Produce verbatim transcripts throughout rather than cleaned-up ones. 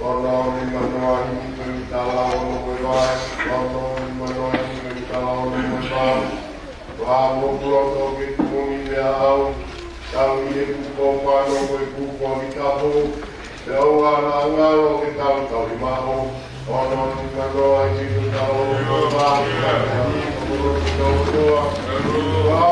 Ono ʻi he manoa himi ko e mitala ono ko e vahe, ono ʻi he manoa himi ko e mitala ono ko e vahe. Vā mo puloto ke kumuni meʻa au, tau ʻi he kuko pano ko e kuko a mitapo, te o ana ngalo ke tau tau i maho, ono ʻi he manoa himi ko e mitala ono ko e vahe, ono ʻi he manoa himi ko e mitala ono ko e vahe.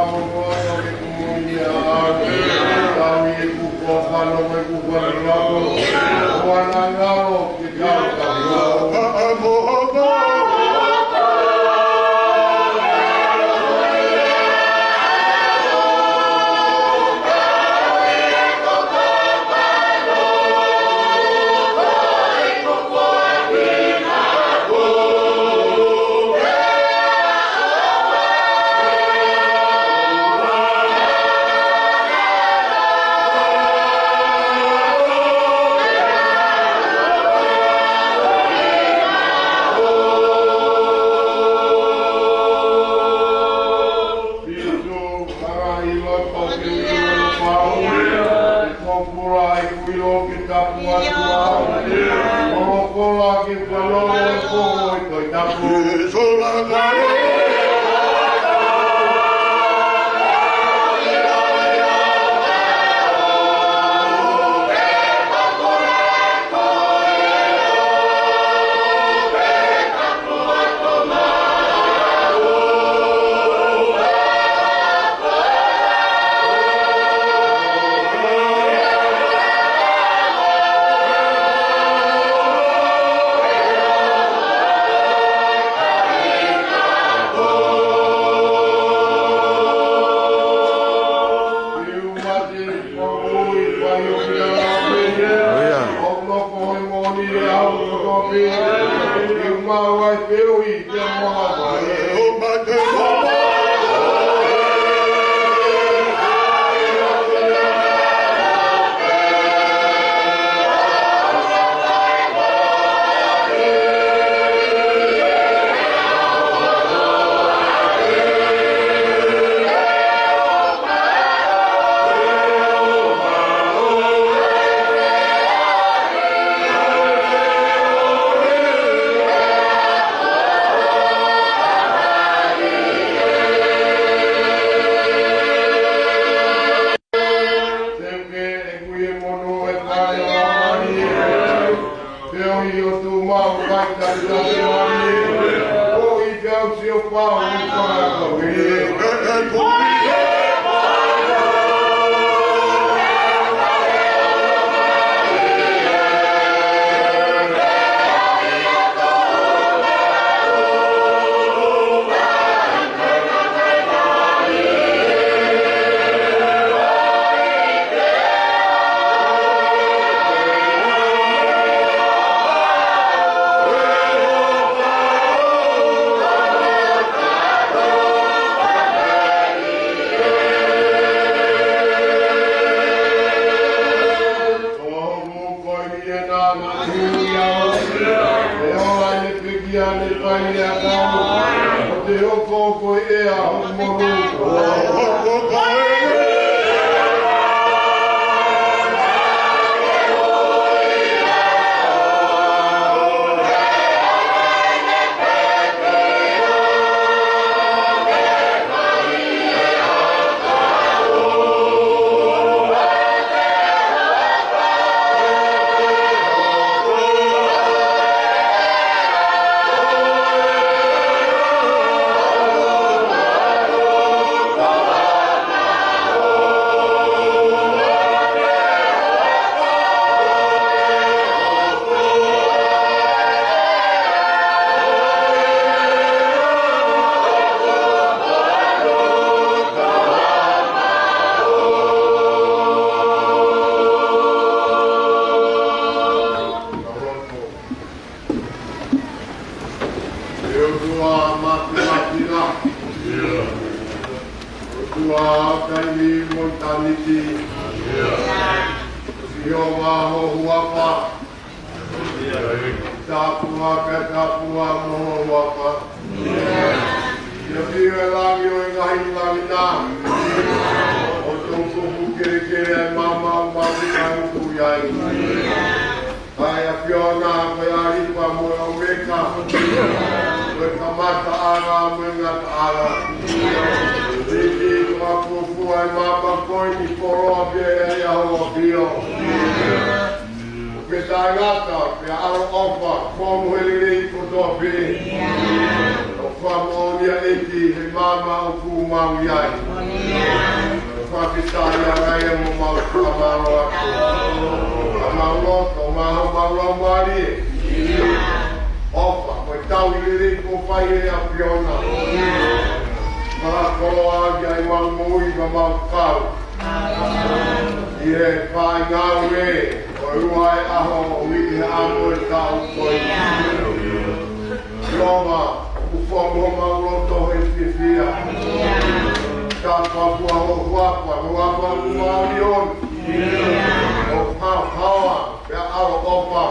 ʻE ʻOtua Māfimafi, ʻOtua taimi mo ʻitāniti, Sihova ho huafa, tapuhā pea tapuhā mo ho huafa. ʻIa pē ʻa e langi ʻo e ngaahi langi na, ʻo tuku kelekele ʻa e maama ʻo mau ki ai. ʻA e ʻAfiona, ko e ʻAlifa mo e ʻOmeka, ko e kamataʻanga mo e ngataʻanga. Siki, ko e fuofua ʻo e maama ko eni, fuoloa pē ʻa e ʻAho ʻo e ʻAfio. Pea taʻengata, pea ʻaloʻofa, ko e mohe lelei kotoa pē. ʻOku fakamoʻoni ʻEiki he maama ʻoku mau ʻi ai. Fakafetaʻi ʻa e ngaahi mo mau fakamālō atu. ʻA mau loto, mau mau laumālie. ʻOfa, ko e tauhi lelei kuo fai ʻe he ʻAfiona. Fakakoloa ʻaki ʻa e mau moʻui mo mau kau ʻi he faingāue ʻo e ua ʻo e ʻaho ʻo e uike ʻa e ʻaho ʻo e taʻu ko eni. Sihova, ʻoku fua mo mau loto he fiefia. Ka fua ho huafa, ho huafa ʻoku mau ʻi heni. ʻOku haohaoa, pea ʻaloʻofa.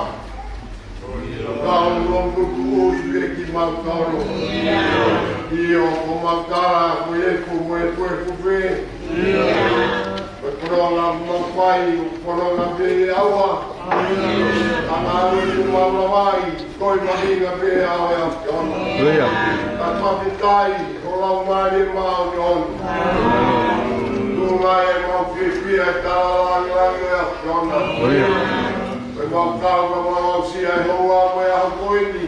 Ka ʻoku lotu ui pē kimautolu. ʻIo, ko mau tala, ko e fu, ko e fu, fu pē. Ko e fononga mau fai, ko e fononga pē ʻe ʻaua. Ka naʻa ʻoku mau lava ai, ko e mahinga pē ʻa e ʻAfiona. ʻIo. Ka fakafetaʻi, ho Laumālie Māʻoniʻoni. Tuʻunga ʻemau fiefia ʻi he tala langilangi ʻo e ʻAfiona. ʻIo. Ko e mau kau ka mau aʻusia e houa mo e ʻaho ko eni.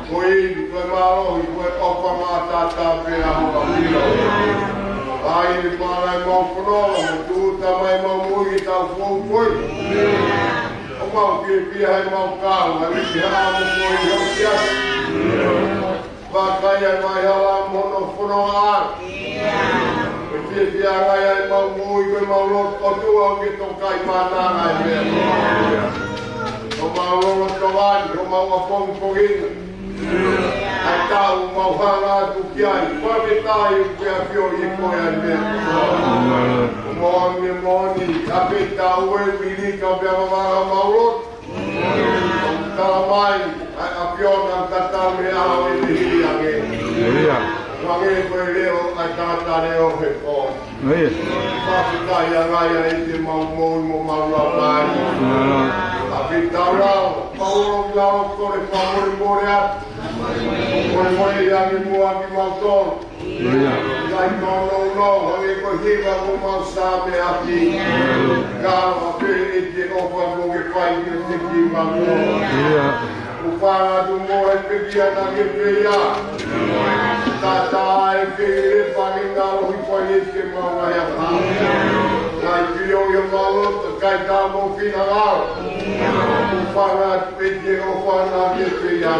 Ko e ʻilo, ko e mālohi, ko e ʻofa maʻataʻatā pē ʻa ho ʻAfio. ʻAi ni pala ʻemau fononga, mo tūʻuta mai ʻemau moʻui ki he taʻu foʻou ko eni. ʻOku mau fiefia he mau kau, ʻa e uike ʻa e ʻaho ko eni ʻo e siasi. Vakai ʻa e vaʻinga mo hono fononga. Ko e fiefia ʻa e ngaahi ʻemau moʻui, ko ʻemau lotu ʻOtua ʻoku ke tokaʻi mana ʻa e meʻa. Ko ʻemau lolotonga ni, ko ʻemau ʻapongipongi ni. ʻA e taʻu mau hanga atu ki ai, fakafetaʻi ʻoku ke ʻafioʻi koe ʻa e meʻa. Moʻoni, moʻoni, ʻa e taʻu ʻe uili ka pea mavanga mau lotu. Tala mai, ʻa e ʻAfiona ka tau me ʻaho ʻe te hili ange. ʻIo. Hangē ko e leʻo ʻa e tangata leʻo he pō. ʻIo. Fakafetaʻi ʻa e ngaahi ʻEiki ʻemau moʻui mo ʻemau lava mai. ʻIo. ʻA e taʻu lao, mau lau ko e fakamolemole atu. Molemole ange muʻa kimautolu. ʻIo. ʻIkai tōnounou, hangē ko e hiva ʻoku mau sāmeaʻaki. Ka ʻofa pē ʻEiki ʻofa ʻoku ke fai kiate kimautolu. ʻIo. ʻOku fanga atu mo e pekia naʻa ke pehē. Tata ai ke le fani ngalo hi fai ʻEiki ʻemau ngaahi ʻaho. Ngaahi pio ʻi homau loto, ʻikai te mau finangalo. ʻOku fanga atu ʻEiki ʻofa naʻa ke pehē.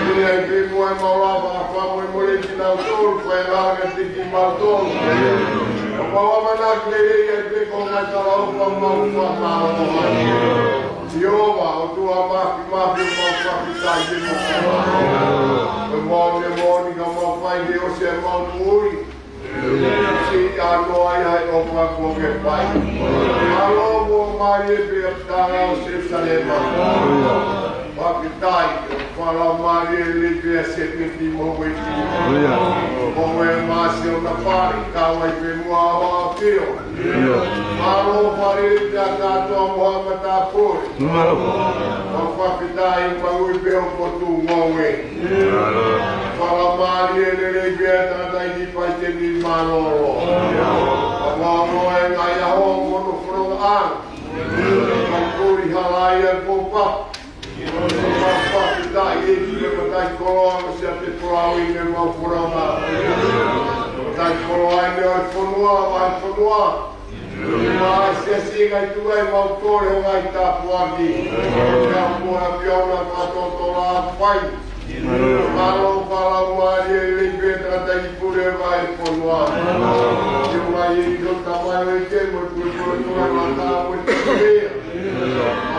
ʻIkai pē mo e mau lava ʻa e fakamolemole kinautolu, fai ngalo kiate kimautolu. ʻOku mau ʻamanaki lelei ai pē ko e ngaahi talaʻofa mau fakamālō ai. Sihova, ʻOtua Māfimafi, mau fakafetaʻi mo e moʻoni, moʻoni ka mau fai he ʻosi ʻemau moʻui. Siʻi ʻa noa ia he ʻofa kuo ke fai. Mālō mo mālie pē ʻa e tangata ʻo Selusalema. Fakafetaʻi. Fakalaumālie lelei pē ʻa Sēpeti mo e ʻEiki. ʻIo. Ko e masi ʻo na pari, kau ai pē muʻa ʻa e ʻAfio. ʻIo. Mālō fakalelei pē ʻa kātoa mo haʻa matāpule. Mālō. Mau fakafetaʻi, mau ui pē ʻo potu ngoue. ʻIo. Fakalaumālie lelei pē ʻa e tangataʻeiki Paiteni Mālōlō. ʻIo. Mau ui e ngaahi ʻaho mo hono fononga. ʻIo. Mau kuli halaia ko pa. Mau fakafetaʻi ʻEiki, mei he mataʻikoloa mo Siaʻatepulaui, mei he mau fononga. Mataʻikoloa ʻi he ʻo e fonua, ʻa e fonua. Mei he siasi, ngaahi tuʻi, mau kole ho ngaahi tāpuaki. Ka ko e ʻAfiona fakatotolo ʻa e fai. Mālō fakalaumālie lelei pē tangataʻeiki pule vahefonua. Ke mai ʻi ho tamaioʻeiki mo e pule pule tula mata mo e tamaioʻeiki.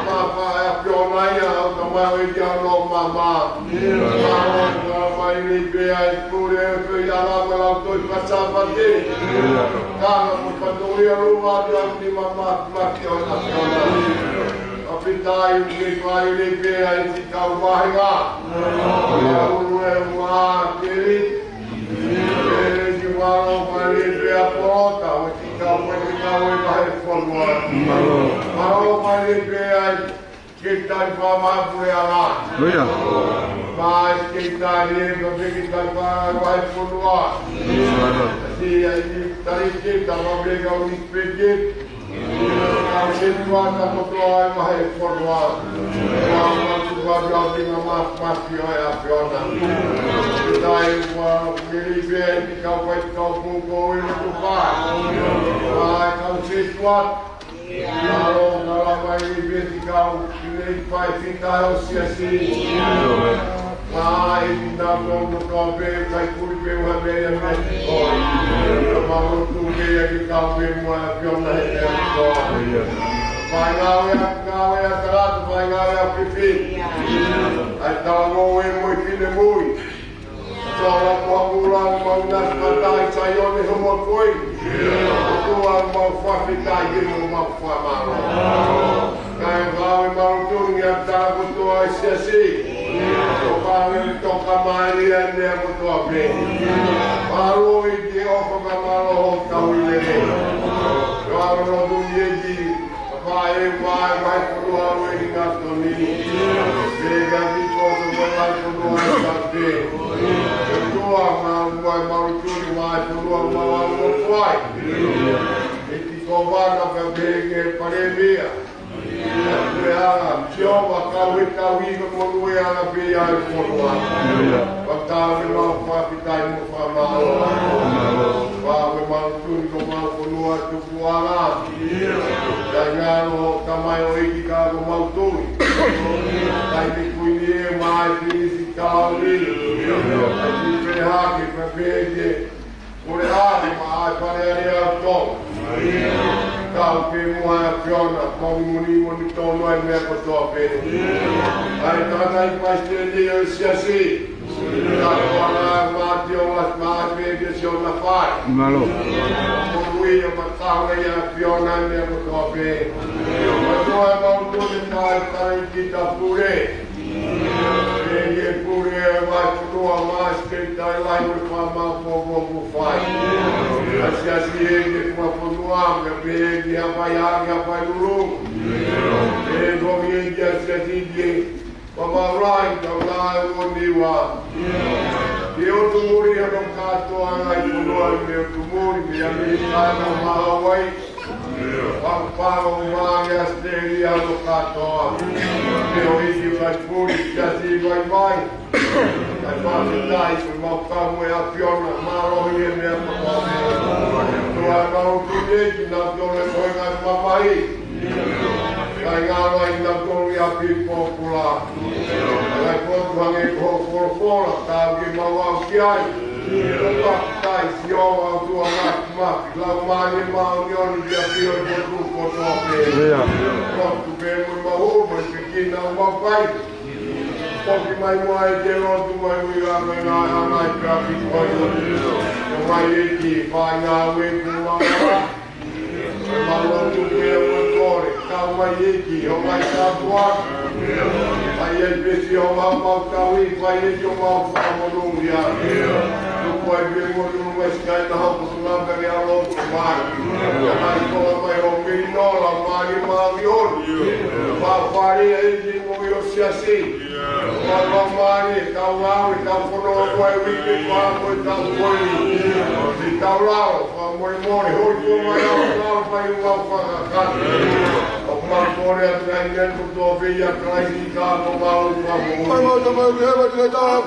Mama fa e ʻAfiona ia, ʻo tamaioʻeiki ʻa hono mama. Mālō fakalaumālie lelei pē ʻa e pule ʻo e feʻiʻanga mo e lautohi fakasāpate. Ka na mo patolia lua atu ʻa e nima māfimafi ʻo e ʻAfiona. Fakafetaʻi, fakalaumālie lelei pē ʻa e siʻi kau vāhenga. Mālō e ua keli. Pele ki mālō fakalaumālie pē ʻa Polota, ʻo e siʻi kau faifekau ʻo e vahefonua. Mālō fakalaumālie pē ʻa e Keitani Fakamapuleʻanga. ʻIo. Mai Keitani e ka peki tapa vahefonua. Mālō. Si ai ni tari ke tapa peka uni peki. Kau setuata kotoa e vahefonua. Kau matuku atu ʻa e nima māfimafi ʻo e ʻAfiona. Kitai ua mili pē ʻi kau faifekau pōpō ʻi Motupai. Mai kau setuata. Kau kala mai ni pē ʻi kau ki nei faifekau ʻo e siasi. Mai ni nau kotoa pē kai kuli pē ua mei a mei. Ka mau lotu pē ia ke kau pē muʻa ʻAfiona he meʻa kotoa. Fai ngāue ʻa, ngāue ʻa tangata, fai ngāue ʻa fifi. ʻA e tau ngoue mo e finemui. Sola ko a mula mau na matai Saione homo koi. Ko tua mau fakafetaʻi mo mau fakamālō. Kae ngāue mau tonu ia tā kotoa e siasi. Ko pānge toka mai ia ne kotoa pē. Mālō ʻEiki ʻo fakamālō ho tau i lele. Kau no tuni ʻEiki. Kae ʻumaʻā e vahefonua ʻo e ʻInga Toni. Pea ki kotoa e vahefonua ʻi Saute. Kotoa mau, mau, mau tui vahefonua mau ʻa kotoa ai. ʻEiki Kōvana pea pehē ki he Palēmia. Pea ʻa Siova kau he tauhi ka monūʻia pē ʻa e fonua. Pea tau ne mau fakafetaʻi mo fakamālō. Pea ko e mau tui ko mau fonua tukuʻanga. Tainga ʻo tamaioʻeiki ka ko mau tui. Taimi kuini e mai ki si kauli. Ai ki pehake pehake. Kole ʻa e ma ai fale ale au tō. Kau pē muʻa ʻAfiona, kau muni muni tonu ai meʻa kotoa pē. ʻA e tangataʻeiki Palesiteni ʻo e siasi. Ka ko ana mati o las mai pē ke si ona fai. Mālō. Ko ui ʻa matau ai ʻAfiona meʻa kotoa pē. Mālō ʻa e mau tui kai kai ki ta pule. Pea ʻi he pule ʻa e vahefonua mai ke tai lai mo e fakamāʻopoʻopo kuo fai. ʻA e siasi ʻi he kuafonua, pea pehē ki Haʻapai ʻa ki Haʻapai Lulu. Pea ko e ʻi he siasi ki Pamaulai, Taulai, mo Niua. Ke ʻotu muli hono kātoa ngaahi fonua, mei ʻotu muli, mei ʻAmelika mo Hawaii. Pangopao mai ʻAositelēlia mo kātoa. Pea ʻo ʻEiki kai puli, siasi vaivai. Kai fakafetaʻi, ko mau kau mo e ʻAfiona, mālō ʻi he meʻa kotoa pē. Ko e mau tui ʻEiki, nau tole ko e ngaahi mamahi. Kai ngalo ai nau tole ʻi ʻapi pōpula. Kai potu hangē ko e folofola, tau ke mau aʻu ki ai. Kai Sihova ʻOtua ma, ma, Laumālie Māʻoniʻoni ke ʻafio ʻi he potu kotoa pē. ʻIo. Lotu pē mo mau, mo e piki na mau kai. Poki mai mo ai ke lotu mai mo i la mai na, na, na, ka pi koi. Ko mai ʻEiki, fai ngāue kuo mau. Mau lotu pē mo kole. Mai ʻEiki, ʻomai tāpuaki. Mai ʻEiki, pesi ʻo mau mau tauhi, mai ʻEiki ʻo mau fakamonūʻia. Tuku ai pē mo nunu mai sikai na hoko tuna pē ke alo ko mai. Mai kola mai ʻo mei nola, mai mavi ʻoni. Mau fale ʻEiki mo ʻio siasi. Mālō mai, tau lau, tau fono, ko e uike, pea mo e tau koi. Tau lau, fakamolemole, hoi ko mai, lau, lau, fai, lau, fakakake. ʻOku mau kole atu ai, ʻi he huafa ʻo Sīsū Kalaisi, ko homau Fakamoʻui. Mai, mau tau mai, ke hema, ke tau.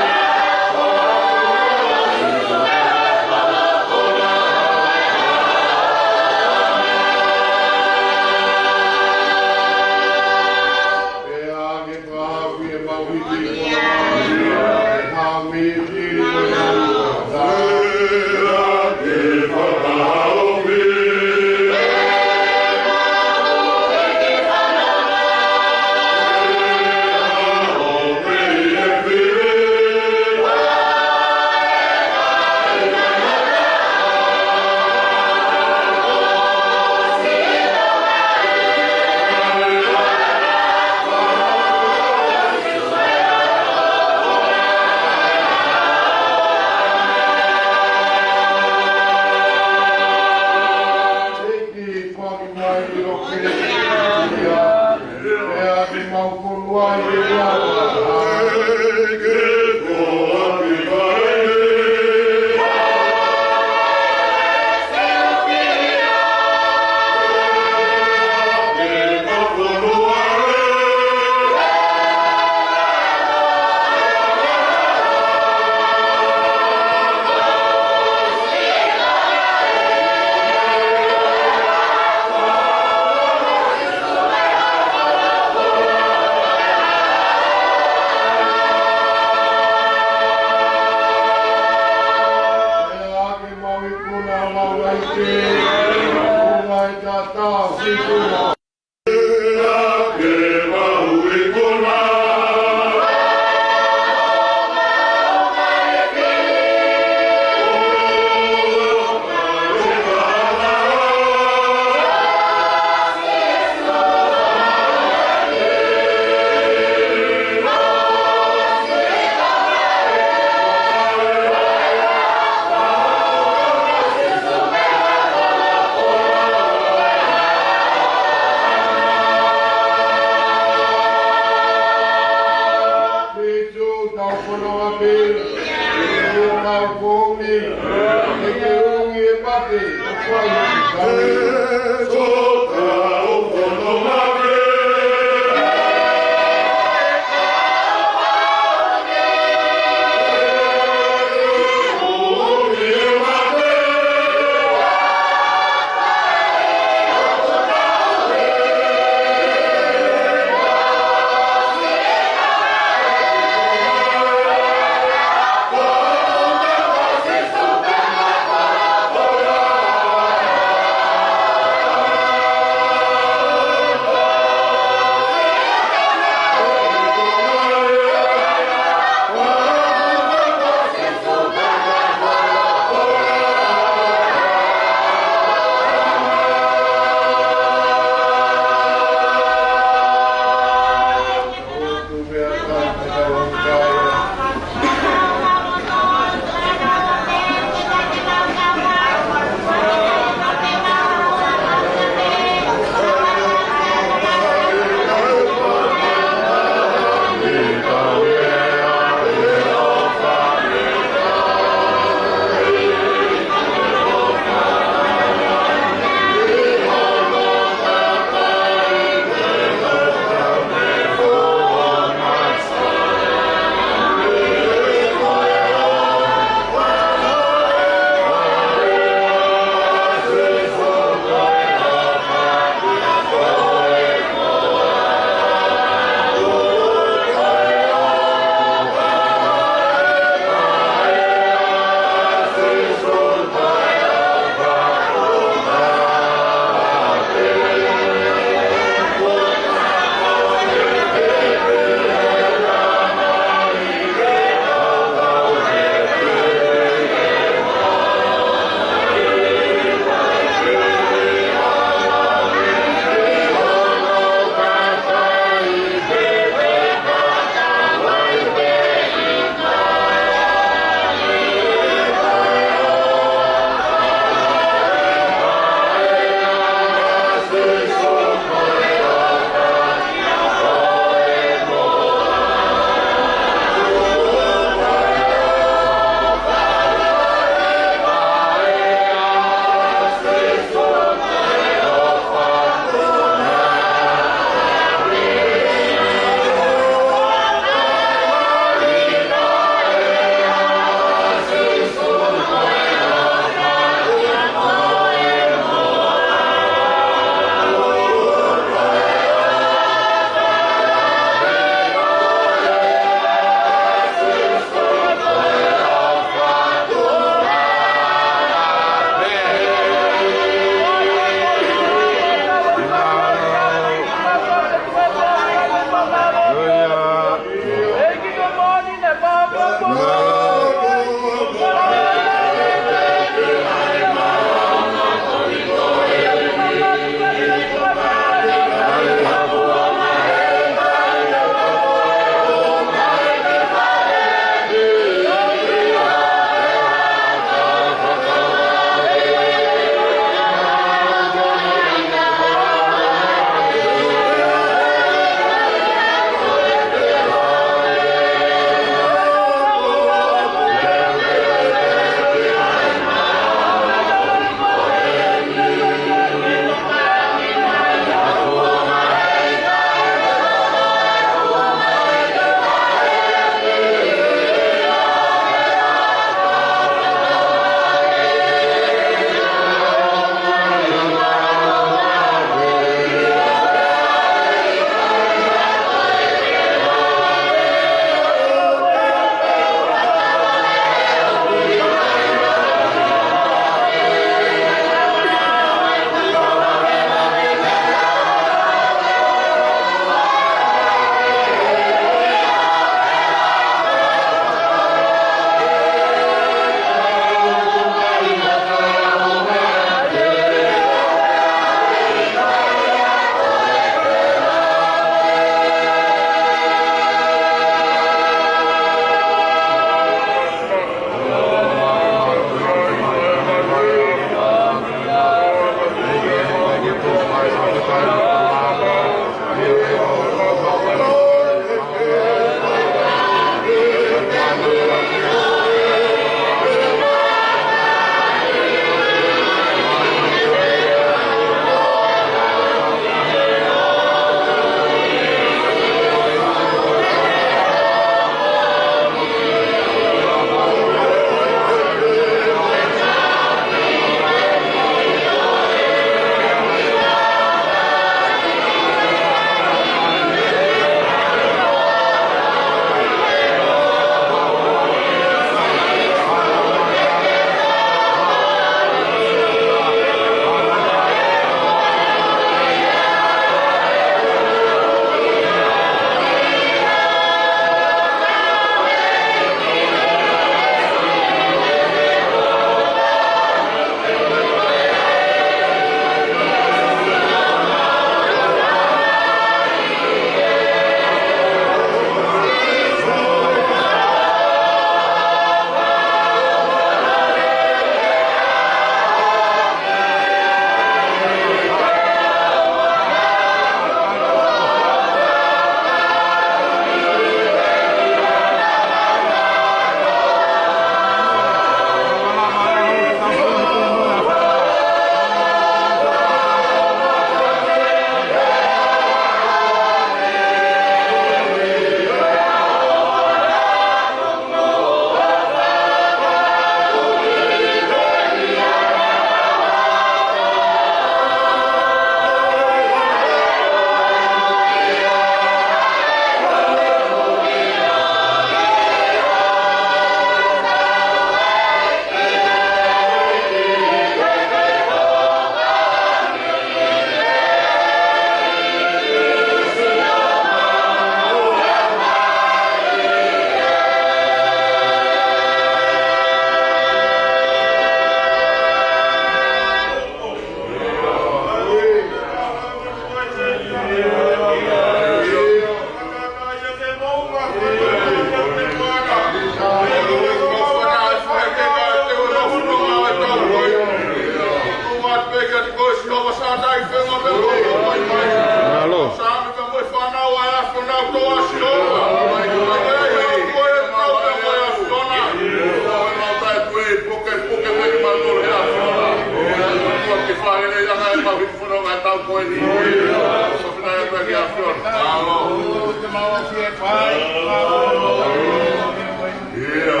Mau ʻosi e pai, mau ʻosi e pai. Ia.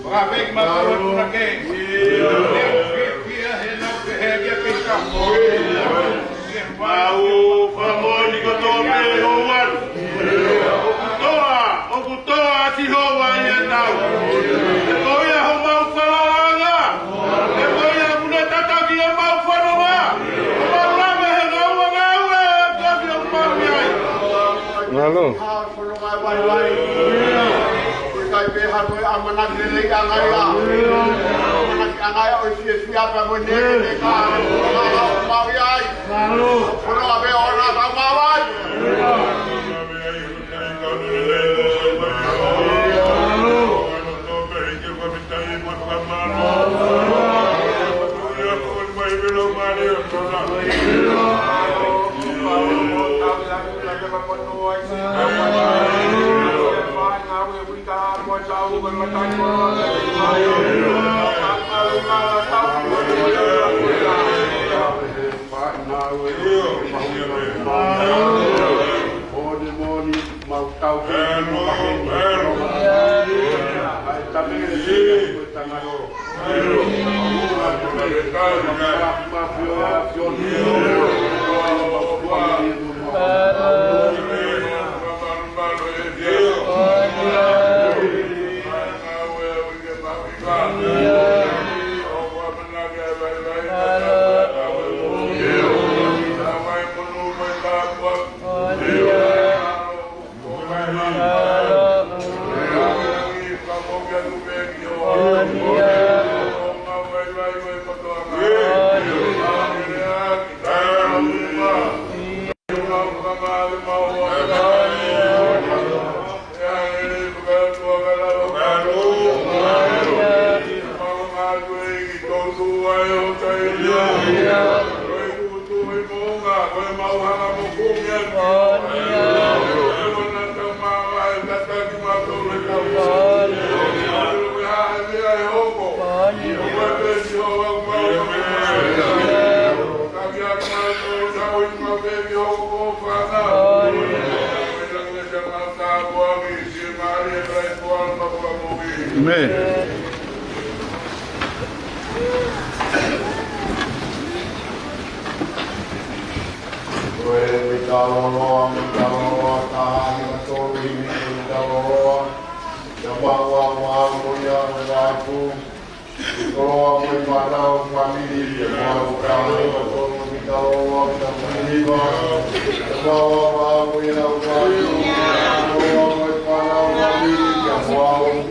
Fakafeʻi kimautolu ʻe Puna ke. Ia. Ia, fiefia he nau pehē kia Pita. Ia. Mau fakamoʻoni kotoa pē ʻi hoʻo ʻalu. ʻOku toʻa, ʻoku toʻa ʻa Sihova ʻi he tau. He ko ia homau falalaʻanga. He ko ia ʻoku ne tataki ʻemau fononga. Homau lave he ngāue, ngāue, ʻa e kofi ʻoku mau ʻi ai. Mālō. Ko e kai pē ha toe ʻamanaki lelei ʻanga ia. ʻAmanaki ʻanga ia ʻo e fiefia pea mo e neke neka. Mau ʻi ai. Mālō. Ko e ʻave ʻo na ka mau ai. Amen. Ko e mitaloa, mitaloa, taha, hiva, tolu, himi, mitaloa. Ia maua, maua, ia, maua, Koloa mo e fānau, fāmili, ke mau ka, mo e tonu, ki taloa, ki taloa, ki taloa, mo e lau, koloa mo e fānau, fāmili, ke mau.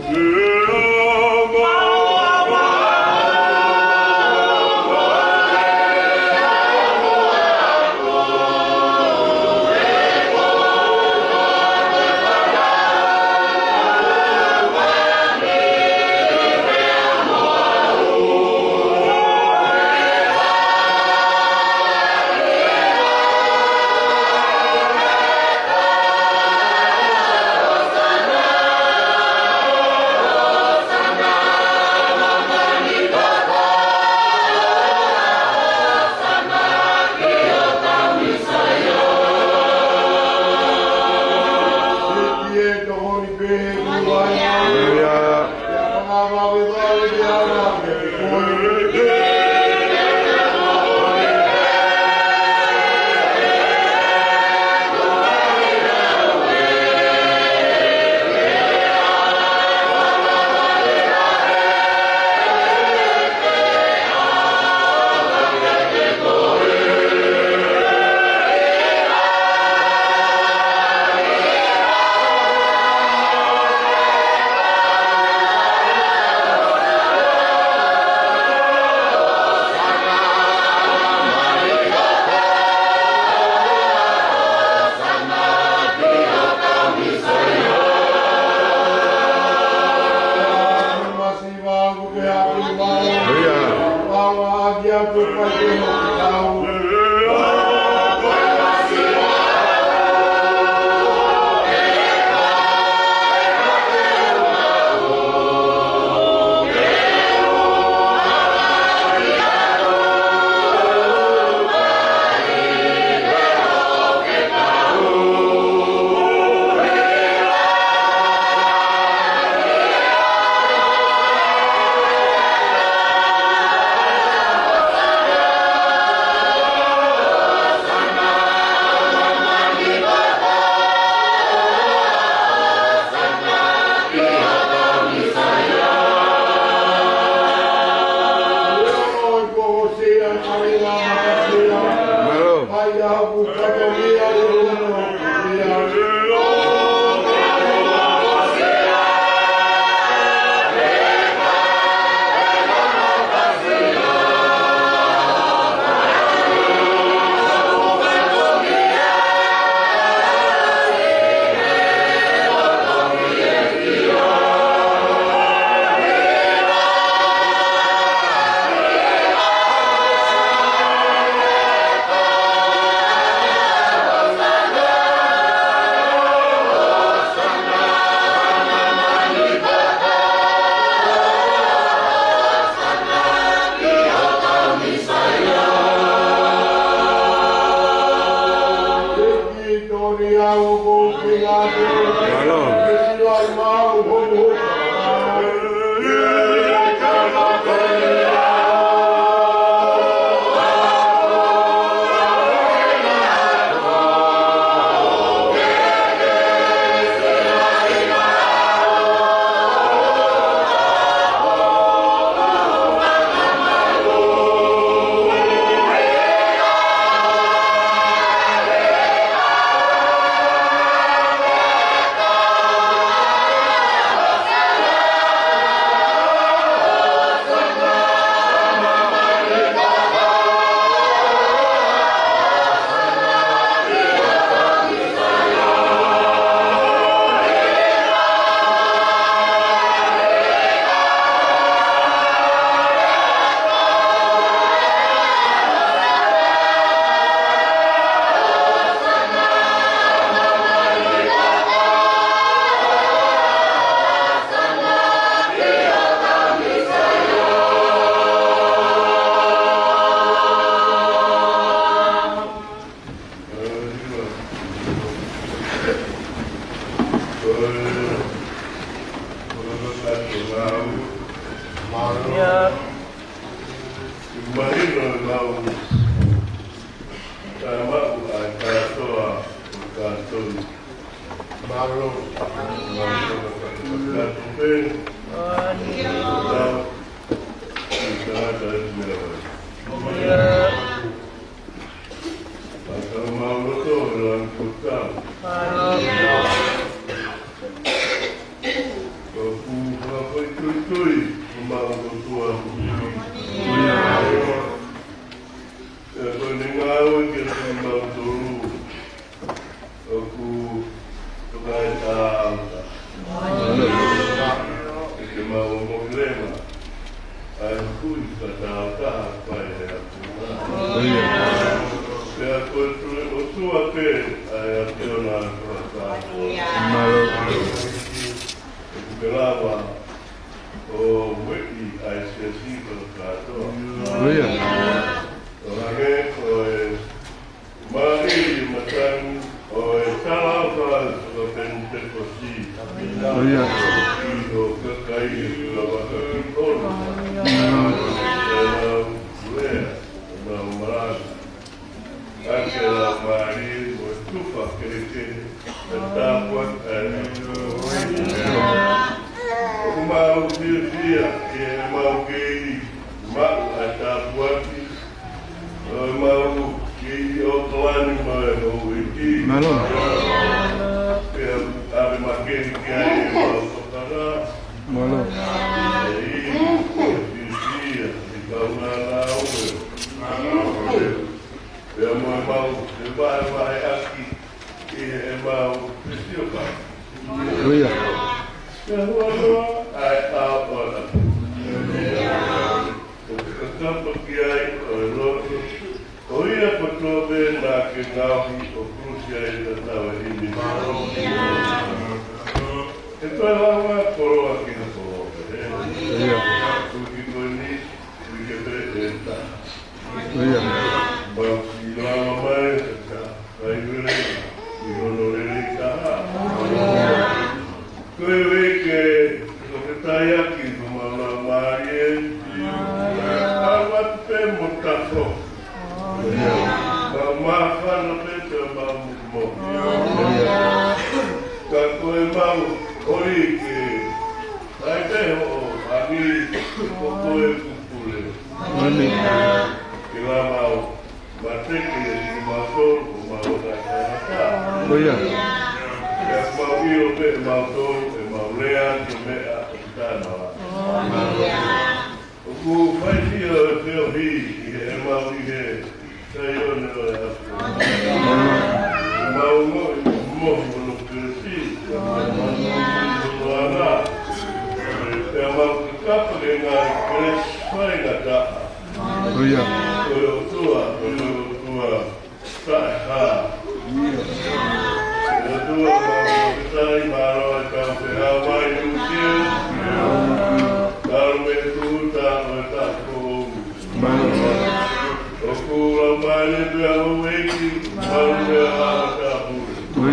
Mālō. ʻOku fakafoʻituitui ʻemau ʻOtua. Pea ko ʻene ngāue kiate kimautolu ʻoku tokaʻi taʻata. ʻEke mau ongoʻi leva ʻa e kui ka taʻata ʻa e fai ʻe he ʻOtua. Pea ko e Tuʻi ʻOtua pē ʻa e ʻAfiona ʻa e fakatātā. ʻOku ke lava ʻo ueʻi ʻa e siasi fakakātoa. ʻO hangē ko e māʻili matangi ʻo e talaʻofa fakapenitekosi. ʻI ho kakai ʻe lava ka ki ʻolunga. ʻE lau lea, ʻe lau malanga. ʻAke lau mālie mo e tufa kehekehe, ʻe tāpuaki ʻa e ʻOtua. ʻOku mau fiefia ʻi heʻemau kei maʻu ʻa e tāpuaki ʻo ʻemau kei ʻOkalani mo e houʻeiki. Mālō. Pea ʻave makehe ki ai ʻemau tokanga. Mālō. ʻE ʻi, ʻe fiefia ʻi he kaungā ngāue. Pea mo ʻemau fevahevaheʻaki ʻi heʻemau fesioka. ʻIo. Pea huanoa ʻa e ʻaoʻaoʻaki ʻoku ke kakapa ki ai ʻo e loto, ko ia kotoa pē naʻa ke ngaohi ʻo kulusi ai ʻa e tatau ʻe himi. ʻE toe lava koloa ki ha koloa pē. ʻIo. Kuki ko eni, kuki pē ʻe taha. ʻIo. Mau ki lava mai, ka kai vele, ʻi hono lelei taha. Ko e uike, ko e taiaki, ko mau lau mālie. Mau atu pē mo tafo. Mau māfana pē pea mau mo. Ka ko e mau holi ke. ʻAi pē hoʻo angi, ko koe kuo pule. ʻĒmeni. Ke la mau matekiʻi ʻe kimautolu, ko mau ʻoku tangata. ʻIo. Pea mau ʻilo pē ʻe mautolu, ʻe mau lea ki he meʻa ʻoku taʻemalava. ʻOku fai fiefia ʻo feohi ʻi heʻemau ʻi he Saione ʻo e ʻAfiona. ʻEmau ongoʻi mohu hono kelesi, ʻemau ongoʻi mohu hono ʻofa. Pea mau kakapa ki he ngaahi kelesi faingataʻa. ʻIo. Ko e ʻOtua, ko e ʻOtua taʻehā. ʻE ʻOtua, mau fakafetaʻi, mālō e tau fehāvai usia. Talu mei he tūʻuta ʻo e taʻu foʻou. ʻOku lau mālie pē ʻa houʻeiki, mālō pē ʻa e tāpuni.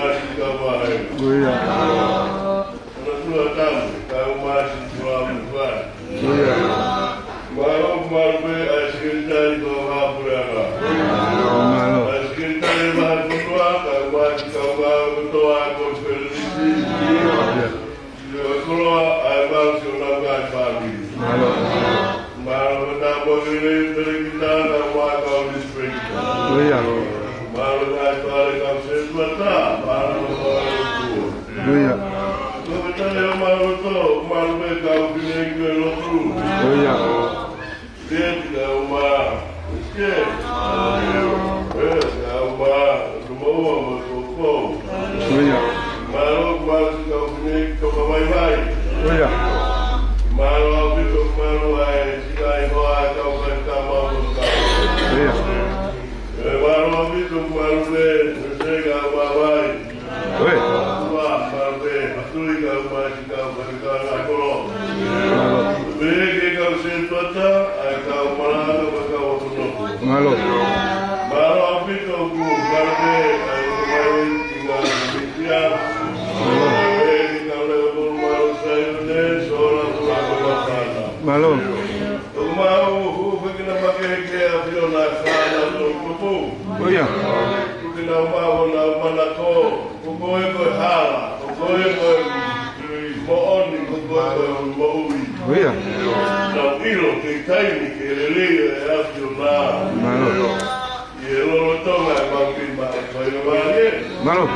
Maʻasi Kaumaʻa. ʻIo. Hono tuʻa Tame Kaumaʻasi Tuʻamufa. ʻIo. Mālō, mālō pē ʻa e sekelitali ko Hapuleʻanga. Mālō. ʻA e sekelitali Vahefonua, Kaumaʻasi Kaumaʻa, ko e toa ʻa e konifelenisi. ʻIo. Ko e koloa ʻa e malu siʻonau ngaahi fāmili. Mālō. Mālō e tāpuaki lelei ʻa e pelekitā kae ʻumaʻā e kau lisipenita. ʻIo. Mālō e ngaahi fale kau sētuata, mālō e fale ʻo e ʻOtua. ʻIo. Ko e tane ʻo mālō tō, mālō e kau fineʻeiki ʻo e lotu. ʻIo. Pea tika uma, ʻiske. Pea tika uma, tumoua mo e koko. ʻIo. Mālō, mālō siʻi kau fineʻeiki tokavaivai. ʻIo. Mālō ʻaupito, mālō ai, siʻi kau hoa, kau faifekau mo e kau. ʻIo. ʻE, mālō ʻaupito, mālō pē, ʻe, siʻi kau vavai. ʻOi. Ua, mālō pē, mālō siʻi kau mai, siʻi kau faifekau ngaahi kolo. Mālō. Pehē ki he kau sētuata, ʻa e kau malanga, ʻa e kau akonaki. Mālō. Mālō ʻaupito, mālō pē, ʻa e kau mai, siʻi ngaahi mītia. Mālō. Pehē ki he kau leʻo tolu, mālō Saione, Sola, Sola, Sola, Sola. Mālō. Toki mau hūfekina makehe ki he ʻAfiona ʻa e fānau ʻo e tupu. ʻIo. Tuku ke nau maʻu honau manako, ko koe ko e hala, ko koe ko e moʻoni, ko koe ko e moʻui. ʻIo. Nau ʻilo ki he taimi ke lelei e ʻAfiona. Mālō. ʻI he lolotonga ʻemau kiʻi maʻu faiva vale. Mālō. Mau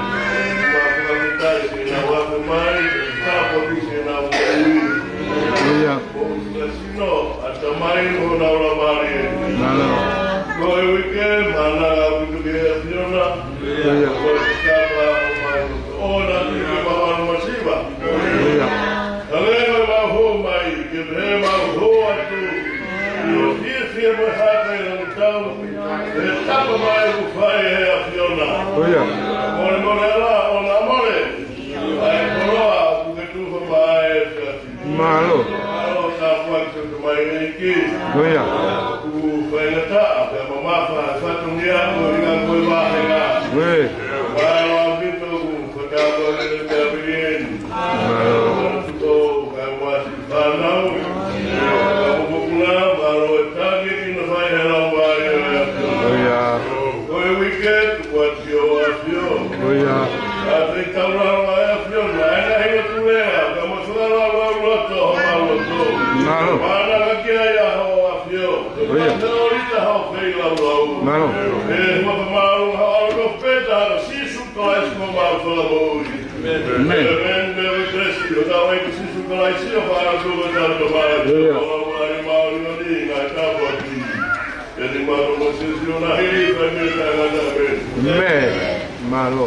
fakafetaʻi siʻenau afe mai, tāpuaki siʻenau moʻui. ʻIo. Moʻui fakasino, ʻatamai mo honau laumālie. Mālō. Ko e uike, mālō ʻaupito ki he ʻAfiona. ʻIo. Ko e Sāpate ʻo e ʻOtua, ʻo e uike mavalu masiva. ʻIo. Hangē ko ʻemau hū mai, ke pehē ʻemau hū atu. ʻIo, fiefia mo e haka ʻi langi tau. ʻE tapa mai ʻoku fai ʻe he ʻAfiona. ʻIo. Mole mole ala, ʻoua naʻa mole. ʻA e koloa, ʻoku ke tufa mai ʻe he ʻAfiona. Mālō. Mālō, tāpuaki siʻoto mai ʻEiki. ʻIo. ʻOku faingataʻa, pea mamafa, fatongia, ko e ʻuhinga ko e vāhenga. ʻIo. Mālō ʻaupito, ʻoku fakatapu ʻa e pea pilieni. Mālō. Mālō, kae ʻumaʻā siʻi fānau. Mālō, mālō e taki ki na fai he lau mai ʻo e ʻAfiona. ʻIo. Ko e uike, tuku atu ki ho ʻAfio. ʻIo. ʻA e taulalo ʻa e ʻAfiona, ʻa e ngaahi lotu lea, ka mo e fakalalo ʻa e loto, homau loto. Mālō. Mālō ki ai ʻa ho ʻAfio. ʻIo. Mālō ʻi he feilaulau. Mālō. ʻE, mo e fakamālō, ha ʻalo pē taha, Sīsū Kalaisi ko homau Fakamoʻui. ʻĒmeni. ʻĒmeni. Mea ʻo e kelesi ʻa hotau ʻEiki ko Sīsū Kalaisi, ʻofa ʻa e ʻOtua ko e Tamai, ʻio, ʻofa ʻa e Laumālie Māʻoniʻoni, ngaahi tāpuaki. ʻE ni mato mo Sīsū na hili, fai mei he taʻengata. ʻĒmeni. ʻĒmeni. Mālō.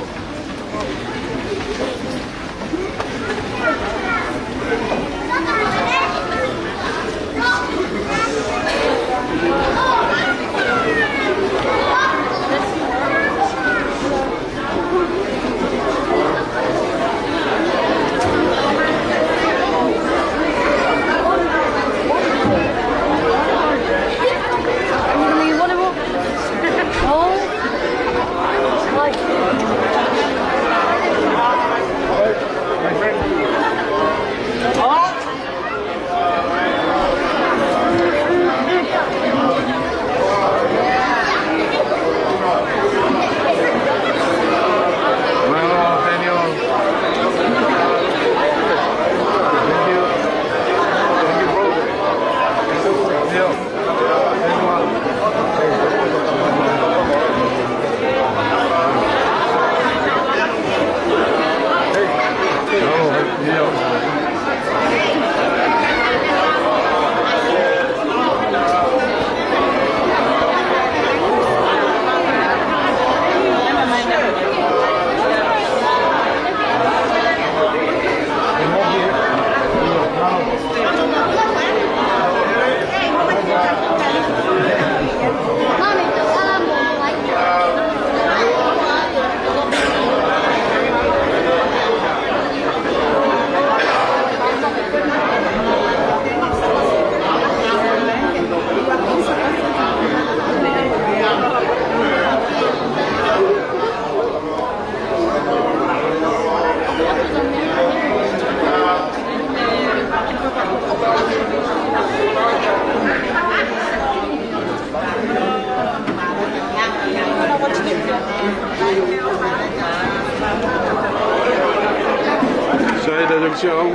Sia au,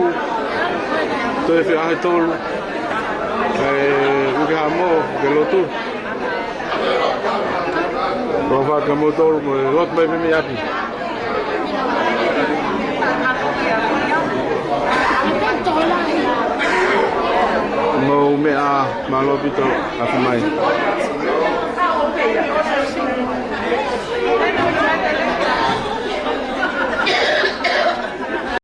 toe fē ʻaho ʻe tolu. ʻE, ʻoku ke haʻamo, ke lotu. Ko fā ka mo tolu, mo lotu mai pē mei ʻapi. Mou meʻa, mālō ʻaupito, ʻafi mai.